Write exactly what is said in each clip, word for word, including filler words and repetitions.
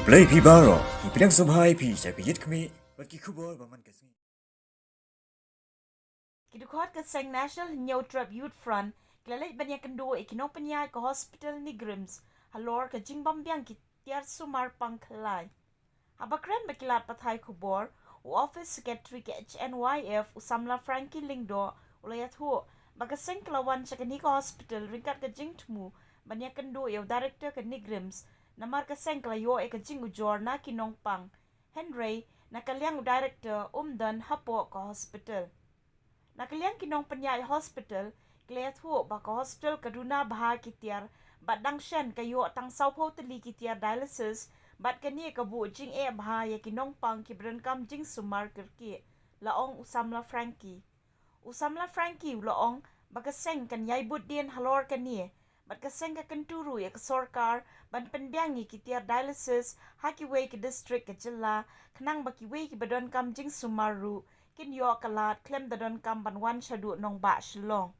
Blei phi baroh, ngi pdiang sngewbha ïa phi sha ka Ïit Khmih bad ki khubor ba man ka sngi. Ki dkhot ka seng National Hynñiewtrep Youth Front ki la leit ban ïakynduh ïa ki nongpynïaid ka hospital NEIGRIHMS halor ka jingbym biang ki tiar sumar pang khyllai. Haba kren bad ki lad pathai khubor, u Office Secretary ka H N Y F, u samla Frankie Lyngdoh, u la ïathuh ba ka seng ka la wan sha kane ka hospital ryngkat ka jingthmu ban ïakynduh ïa u Director ka NEIGRIHMS, namar ka seng ka la ïoh ïa ka jingujor na ki nongpang. Hynrei na ka liang u Director um don hapoh ka hospital. Na ka liang ki nongpynïaid hospital ki la ïathuh ba ka hospital ka duna bha ki tiar bad dang shen ka ïoh tang sawphew tylli ki tiar dialysis bad kane ka buh jingeh bha ïa ki nongpang kiba donkam jingsumar kyrkieh, la ong u samla Frankie. U samla Frankie u la ong ba ka seng kan ïai bud dien halor kane bad ka seng ka kyntu ruh ïa ka sorkar ban pynbiang ïa ki tiar dialysis ha kiwei ki district ka jylla, khnang ba kiwei kiba donkam jingsumar ruh kin ïoh ka lad khlem da donkam ban wan shaduh nongbah Shillong.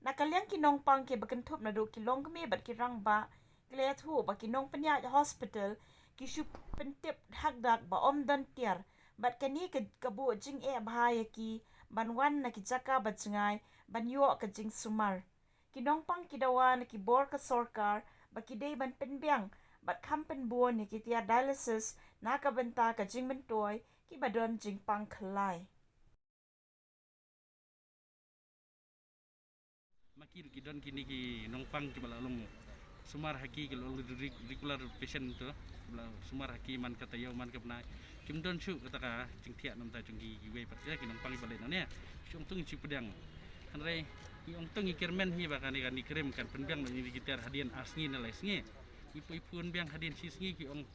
Na ka liang ki nongpang kiba kynthup naduh ki longkmie bad ki rangbah ki la ïathuh ba ki nongpynïaid hospital ki shu pyntip hakdak ba ym don tiar bad kane ka, ka buh jingeh bha ïa ki ban wan na ki jaka ba jngai ban ïoh ka jingsumar. Ki nongpang ki dawa na ki bor ka sorkar ba ki dei ban pynbiang bad kham pynbun ïa ki tiar dialysis na ka bynta ka jingmyntoi kiba don jingpang khyllai. Ma ki ruh ki don kine ki nongpang kiba la long sumar ha ki, ki long re-, regular patient to, kiba la sumar ha ki man ka taïew man ka bnai. Kim don shuh kata ka jingthiah namar ta jong ki kiwei pat ki nongpang kiba leit nangne. Shu ong to ngi shu pdiang. Hynrei ngi ong to ngi kyrmen hi ba kane ka NEIGRIHMS kan pynbiang na ngi ki tiar hadien ar sngi ne lai sngi. Ngi poi pynbiang hadien shi sngi ki ong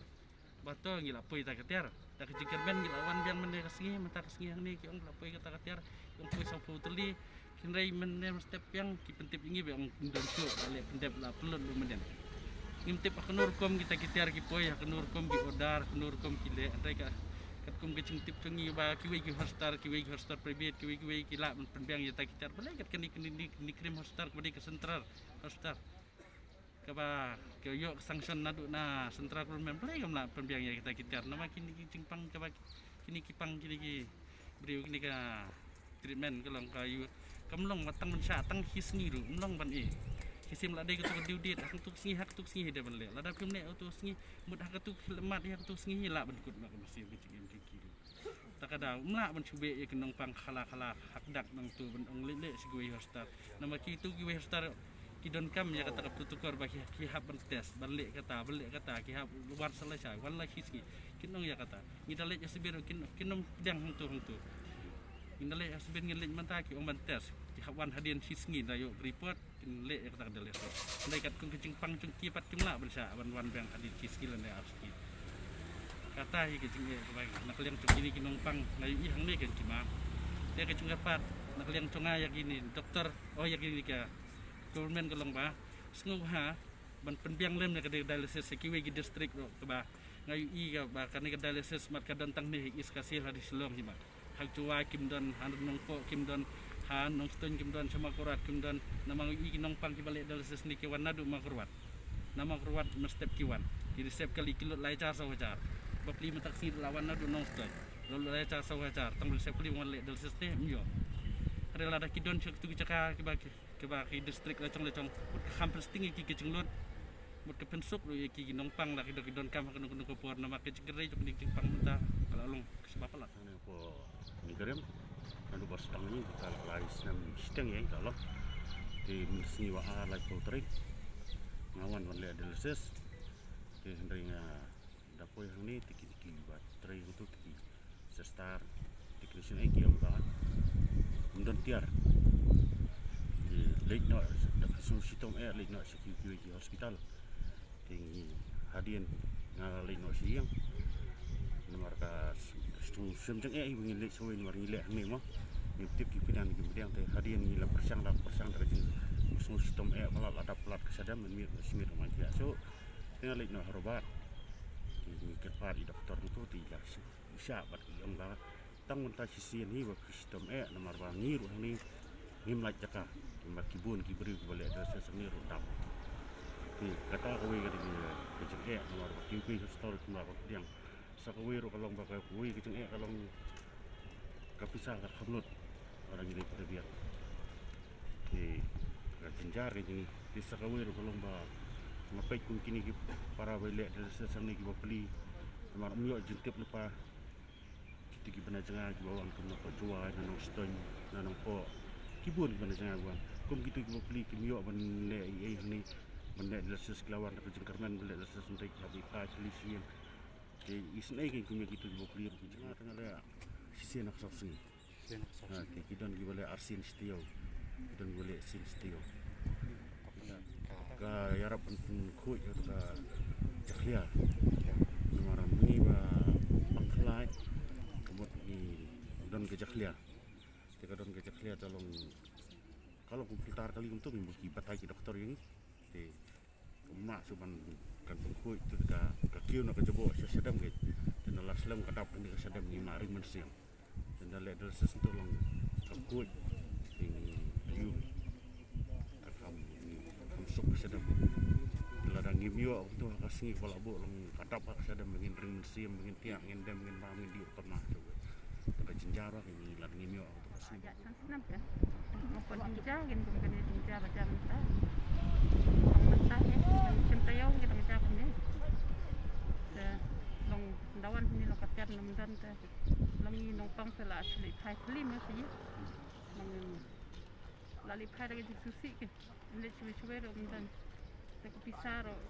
ba to ngi la poi ta ka tiar. Ta ka jingkyrmen ngi la wan biang mynne ka sngi, mynta ka sngi hangne ki ong la poi kata ka tiar. Ki ong poi sawphew tylli. Hynrei mynne mynstep biang ki pyntip ïa ngi ba ong ym don shuh, la leh pyndep la pynlut lut mynne. Ngim tip ha kano rukom kita ki tiar ki poi, ha kano rukom ki order, ha kano rukom ki leh. Hynrei ka katkum ka jingtip jong ngi ba kiwei ki hospital, kiwei ki hospital private, kiwei kiwei ki lah ban pynbiang ïa ta ki tiar. Balei kat kane kane kane NEIGRIHMS hospital kaba dei ka central hospital kaba ka ïoh ka sanction naduh na central government, balei kam lah pynbiang ïa kita ki tiar? Namar kine ki jingpang kaba kine ki pang kine ki briew kine ka treatment ka long ka ïoh kam long ba tang ban shah tang shi sngi ruh ym long ban ïeh. Ki sim la dei katu ka due date, ha katu ka sngi, ha katu ka sngi hi dei ban leh. Lada kim leh katu ka sngi, mut ha katu ka mat ïa katu ka sngi hi lah ban kut ma ka mynsiem ka jingim ki ki ruh. Ta ka daw ym lah ban shu beh ïa ki nongpang khala khala hakdak nangtu ban ong leh leh sha kiwei hospital. Namar kitu kiwei hospital ki donkam ïa kata ka protocol ba ki, ki hap ban test, ban leh kata, ban leh kata, ki hap wan sa lai shai, wan lai shi sngi. Kin ong ïa kata. Ngi da leit ïa sibit kin, kin ym pdiang hangtu hangtu. Ngi da leit ïa sibit ngin leit mynta ki ong ban test. Ki hap wan hadien shi sngi da ïoh report. Kin leh ïa kata ka dialysis. Hynrei katkum ka jingpang jong ki pat kim lah ban shah ban wan biang hadien shi sngi lane ar sngi. Kata hi ka jingeh kaba na ka liang jong kine ki nongpang nga ïohi hangne kan ki ma. Te ka jingkyrpad na ka liang jong nga ïa kine doktor, oh ïa kine ka government ka long ba sngewbha ban pynbiang lem ïa ka dialysis ha kiwei ki district ruh kaba nga ïohi kaba kane ka dialysis mat ka don tang ne ha East Khasi Hills ha Shillong hi mat. Ha Jowai kim don, ha Nongpoh kim don, ha Nongstoiñ kim don, sha Mawkyrwat kim don. Namar nga ïohi ki nongpang kiba leh dialysis ne ki wan naduh Mawkyrwat. Na Mawkyrwat mynstep ki wan. Ki reserve kali ki lut lai hajar saw hajar. Bapli mynta ka sngi la wan naduh Nongstoiñ. La lut lai hajar saw hajar. Tang reserve kali wan leh dialysis ne ym ïoh. Hynrei lada ki don sha katu ki jaka kiba ki, kiba ki district la jong la jong. Mut ka kham pynsting ïa ki ki jinglut. Mut ka pynsuk ruh ïa ki ki nongpang la ki don ki donkam ha kano kano ka por namar ka jingkyrhai jong ki jingpang mynta ka la long. Sbah palat. Hangne hapoh NEIGRIHMS, naduh ba sdang ïa ngi, ka la lai snem shiteng ïa ngi ka long. Te mynsngi ba ar laiphew tarik nga wan ban leh dialysis. Te hynrei nga da poi hangne te ki, ki ba trei hangto te ki sister, te ki nurse ki ong ba ym don tiar. Te leit noh da ka shu shitom eh leit noh sha ki, ki, ki hospital. Te ngi hadien nga la leit noh sha ïing. Namar ka shu, shu, shu jingeh hi ba ngin leit shawei namar ngi leh hangne mo. Ngim tip ki pdiang kim pdiang te hadien ngi la pyrshang la pyrshang da ka jingsngewshitom eh palat la dap palat ka shadem mynmiet ba shimiet ma ki ïa shu. Te nga leit noh ha Robert. Te ngi kyrpad ïa doktor nangto te i la shu. Sha bad i ong ba tang mynta shisien hi ba phi shitom eh namar ba ngi ruh hangne ngim lait jaka. Kumba ki bun ki briew kiba leh dialysis hangne ruh dap. Te kata kawei ka dei ka jingeh namar ba Ki ki ka store kumba ka pdiang. Sa kawei ruh ka long ba kawei ka jingeh ka long ka pisa ka kham lut. Orang ini pada biang. Te ka jynjar ka jong ngi. Te sa kawei ruh ka long ba nga peit kum kine ki para ba leh dialysis hangne kiba pli. Namar ym ïoh jingtip lypa. Kito kiba na jngai kiba wan kum na Pajoh, na Nongstoiñ, na Nongpoh. Ki bun kiba na jngai wan. Kum kito kiba pli kim ïoh ban leh ei ei hangne. Ban leh dialysis ki la wan da ka jingkyrmen ban leh dialysis mynta ki hap ban phai chili sien. Te isynei kein kum ïa kito kiba pli ruh ki jngai tang leh shisien ha ka saw sngi. Shisien ha ka saw Ha, sngi. Te ki don kiba leh arsien shi taïew. Ki don kiba leh sien shi taïew. Ka ïarap ban pynkhuid ïa ka jakhlia. Namar ngi ba pang khlaiñ ka mut ngi don ka jakhlia. Te ka don ka jakhlia te long ka long kum filter kali kumto ngi ba ki batai ki doktor ïa ngi. Te kumno shu ban kan pynkhuid te ka ka kiew na ka jabo sha shadem ngi. Te na la slem ka dap kane ka shadem ngi ma ring mynsiem. Te na leh dialysis te long ka khuid te ngi ayu ka kham ngi kham suk ka shadem. Te lada ngim ïoh kumto ha ka sngi ba la buh long ka dap ha ka shadem ngin ring mynsiem ngin tiak ngin dem ngin bam ngin dih ka ma te ka jynjar ba ngi lada ngim ïoh kumto ka sngi. Jan san snem te. Mo ko jynjar ngin kum kane jynjar ba jan mynta. Long mynta te. Shim taïew ngin long jan kane. Te long dawan ni long ka tiar nam dan te. Long ni nongpang te la shu leit phai kli ma shi. Long la leit phai da ka jingsngewsih ki. Leit shwei shwei ruh ym don. Te ka pisa ruh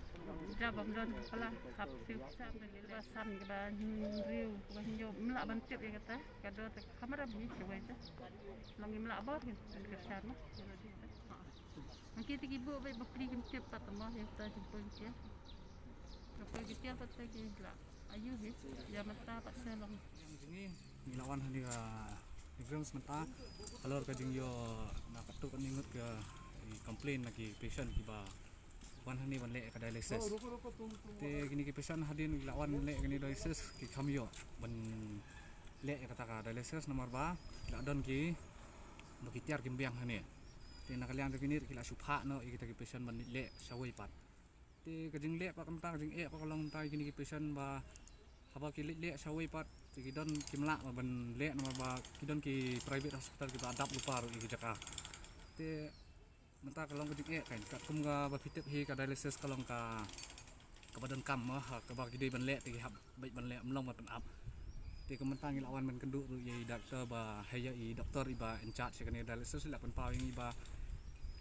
jab ym don ka pala. Hap siew pisa ym don. Ba san kaba hynriew kaba hynñiew ym lah ban tip ïa kata. Ka dor te ka kham ram hi shwei te. Long im lah bor hi. Ka shan ma. Ang ki te ki buh beit ba pli kim tip pat mo ïa kata jingpoi ki tiar. Ka poi ki tiar pat te ki la ayu hi. Ïa mynta pat se long. Ngi la wan hangne ka Pilgrims mynta halor ka jingïoh na katto katne ngut ka i complain na ki patient kiba wan hangne ban leh ka dialysis. Te kine ki patient hadien ki la wan leh kane dialysis ki kham ïoh ban leh kata ka dialysis namar ba ki la don ki ba ki tiar kim biang hangne. Te na ka liang jong kine ki la shu phah noh ïa kita ki patient ban leh shawei pat. Te ka jingleh pat ka mynta ka jingeh pat ka long mynta kine ki patient ba haba ki leit leh shawei pat te ki don kim lah ban leh namar ba ki don ki private hospital kiba dap lypa ruh ïa ki jaka. Te mynta ka long ka jingeh kan katkum kaba phi tip hi ka dialysis ka long ka kaba donkam mo ha kaba ki dei ban leh te ki hap beit ban leh ym long ban pynap. Te ka mynta ngi la wan ban kynduh ruh ïa i doctor ba ha ïa i doctor iba in charge ïa kane dialysis la pynpaw ïa ngi ba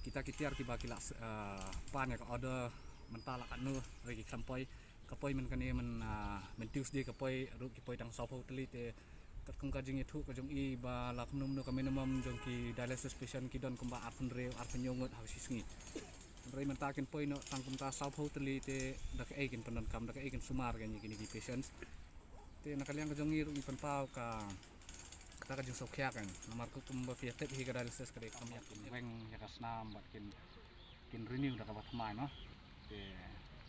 kita ki tiar kiba ki la ah, pan ïa ka order mynta la katno ruh ki khlem poi ka poi myn kane myn ah, myn Tuesday ka poi ruh ki poi tang sawphew tylli te katkum ka jingïathuh ka jong i ba la kumno kumno ka minimum jong ki dialysis patient ki don kumba arphew hynriew arphew hynñiew ngut ha ka shi sngi. Hynrei mynta kin poi noh tang kumta sawphew tylli te da kaei kin pyndonkam da kaei kin sumar ïa kine ki patients. Te na ka liang ka jong ngi ruh ngi pynpaw ka kata ka jingsngewkhia kan namar kumba phi tip hi ka dialysis ka dei kam ïa kin weng ïa ka snam bad kin kin renew da kaba thymmai noh. Te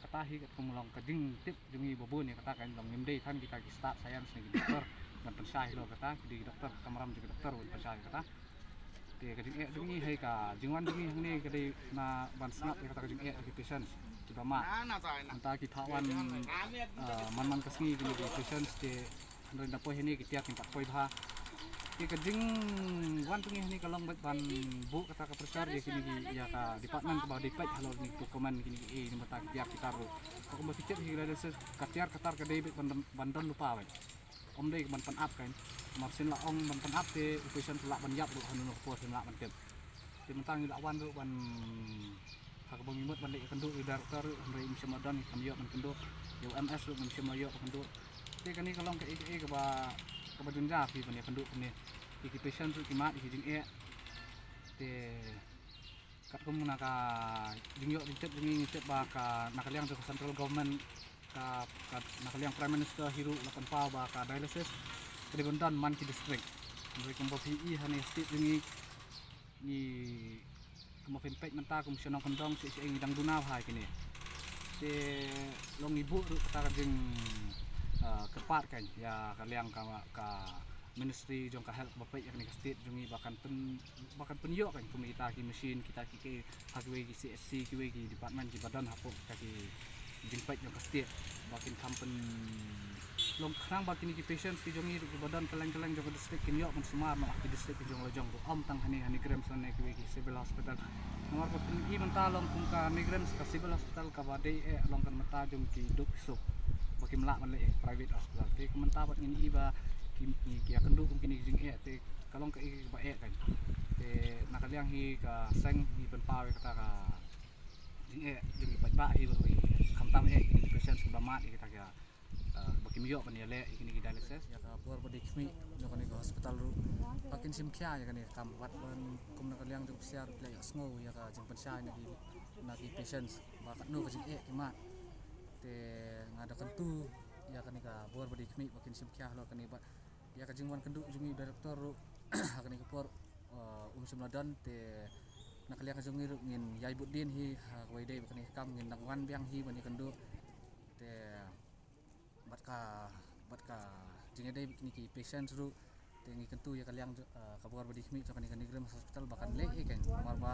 kata hi katkum long ka jingtip jong ngi ba bun ïa kata kan long ngim dei than kita ki stad science ne ki doktor ban pynshai halor kata ki dei ki doktor ka kamram jong ki doktor ban pynshai kata. Te ka jingeh jong ngi hei ka jingwan jong ngi hangne ka dei na ban sngap ïa kata ka jingeh ki patients kiba mad. Mynta ki phah wan ah, man man ka sngi kine ki patients te hynrei da poi hangne ki tiar kim pat poi bha. Te ka jingwan jong ngi hangne ka long beit ban buh kata ka pressure ïa kine ki ïa ka department kaba dei peit halor kine ki document kine ki ei namar ta ki tiar ki tar ruh. Ka kumba ki tiar hi ka dialysis ka tiar ka tar ka dei beit ban ban don lypa beit. Ym dei ban pynap kan. Namar sien la ong ban pynap te u patient lah ban ïap ruh hano hano ka por sien lah ban tip. Te mynta ngi la wan ruh ban ha kaba ngi mut ban leh ïakynduh ïa u director ruh hynrei ym shym la don kam ïoh ban kynduh. Ïa u M S ruh ym shym la ïoh ban kynduh. Te kane ka long kaei kaei kaba kaba jynjar hi ban ïakynduh kane. Ïa ki patient ruh ki mad ïa ki jingeh. Te katkum na ka jingïoh jingtip jong ngi ngi tip ba ka na ka liang jong ka central government ka, ka na ka liang Prime Minister hi ruh la pynpaw ba ka dialysis ka dei ban don man ki district. Hynrei kumba phi i ha ne state jong ngi ngi kumba phin peit mynta kum shnong kyndong shisha ngi dang duna bha ïa kine. Te long ngi buh ruh kata ka jing ah, kyrpad kan ïa ka liang ka, ka ministry jong ka health ba peit ïa kane ka state jong ngi ba kan pyn ba kan pynïoh kan kum ita ki machine kita ki ki ha kiwei ki C H C kiwei ki department kiba don hapoh kita ki jingpeit jong ka state. ba kin kham pyn long khnang ba kine ki patients ki jong ngi ruh kiba don kylleng kylleng jong ka district kin ïoh ban sumar noh ha ki district ki jong la jong ruh, ym tang hangne ha NEIGRIHMS lane kiwei ki civil hospital. Namar ba phin i mynta long kum ka NEIGRIHMS ka civil hospital kaba dei eh long kan mynta jong ki duk ki suk ba kim lah ban leh private hospital. Te ka mynta bad ngin i ba ki ki ïakynduh kum kine ki jingeh te ka long ka i ba eh kan. Te na ka liang hi ka seng hi pynpaw ïa kata ka jingeh jong ki paidbah hi ba ruh hi khamtam eh ki patients ba mad ïa kita ki ba kim ïoh ban ïaleh ïa kine ki dialysis. Ïa ka bor ba dei khmih jong kane ka hospital ruh ba kin shim khia ïa kane ka kam wat ban kum na ka liang jong psiar ruh leh ïa sngew ïa ka jingpynshai na ki na ki patients ba katno ka jingeh ki mad. Te nga da kyntu ïa kane ka bor ba dei khmih ba kin shim khia halor kane bad ïa ka jingwan kynduh jong i director ruh ha kane ka por um shym la don te na ka liang jong ngi ruh ngin ïai bud dien hi ha kawei dei ba kane ka kam ngin dang wan biang hi ban ïakynduh te bad ka bad ka jingïadei ba kine ki patients ruh te ngi kyntu ïa ka liang ka bor ba dei khmih jong kane ka NEIGRIHMS hospital ba kan leh ïa kan namar ba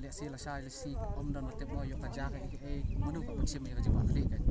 lehse lashai lashai ym don ba tip mo ïoh ka jaka ïa ka ei mano ka pynshim ïa ka jingba leh kan.